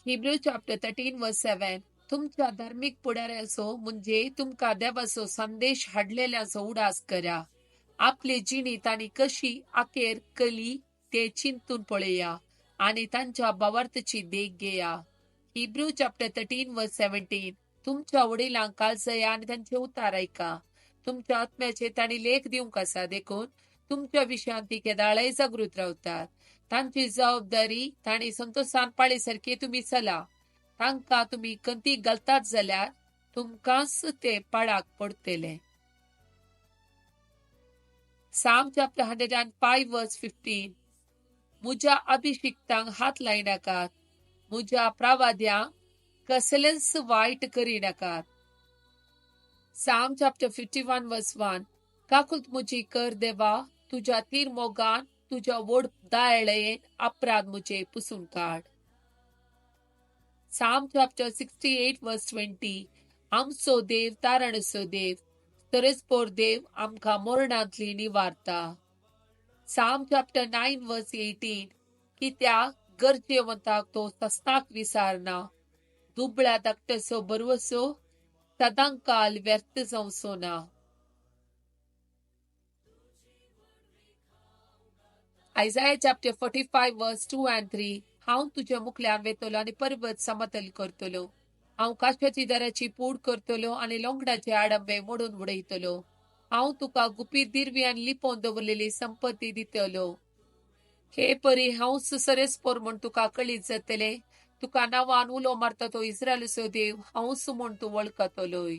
Hebrew chapter 13 verse 7. तुमच्या धार्मीक पुढाऱ्याचो म्हणजे तुमकां देवाचो संदेश हाडलेल्याचो उडास करा. आपली जिणी तांणी कशी अखेर केली ते चिंतून पळया आनी तांच्या भावार्थाची देख घेया. Hebrew chapter 13 verse 17. तुमच्या वडिलांक काळजया आनी तांचे उतार आयका. तुमच्या आत्म्याचे तांणी लेख दिवंक आसा, देखून तुमच्या विशयांत ती केदाळय जागृत रावतात. तांची जबाबदारी तांणी संतोषान पाळी सारकी तुमी चला. तांकां तुमी कंती घालतात जाल्यार तुमकांच ते पाळाक पडटले. Psalm chapter 105 verse 15. म्हज्या अभिषिक्तांक हात लायनाकात, म्हज्या प्रवाद्यांक कसलेंच वायट करिनाकात. Psalm chapter 51 verse 1. काकूत म्हजी कर देवा, तुज्या तीर मोगान तुज्या व्हड दयाळेन अपराध म्हजे पुसून काड. Psalm chapter 68 verse 20. आमचो देव तारणचो देव, तरेस्पोर देव आमकां मरणांतली निवारता. Psalm chapter 9 verse 18. कित्याक गरजेवंताक तो सस्नाक विसारना, दुबळ्या धाकट्याचो भरवसो सदांकाल व्यर्थ जावचो ना. Isaiah chapter 45 verse 2 and 3. हांव तुज्या मुखल्यान वेतलो आनी पर्वत समतल करतलो. हांव काशाची दाराची पूड करतलो आनी लोंगडाचे आडंबे मोडून उडयतलो. हांव तुका गुपीत दिरवी आनी लिपोवन दवरलेली संपत्ती दितलो. हे परी हांव सरेस्पोर म्हूण तुका कळीत जातलें. तुका नांवान उलो मारता तो इस्रायलाचो देव हांवच म्हूण तूं वळखतलोय.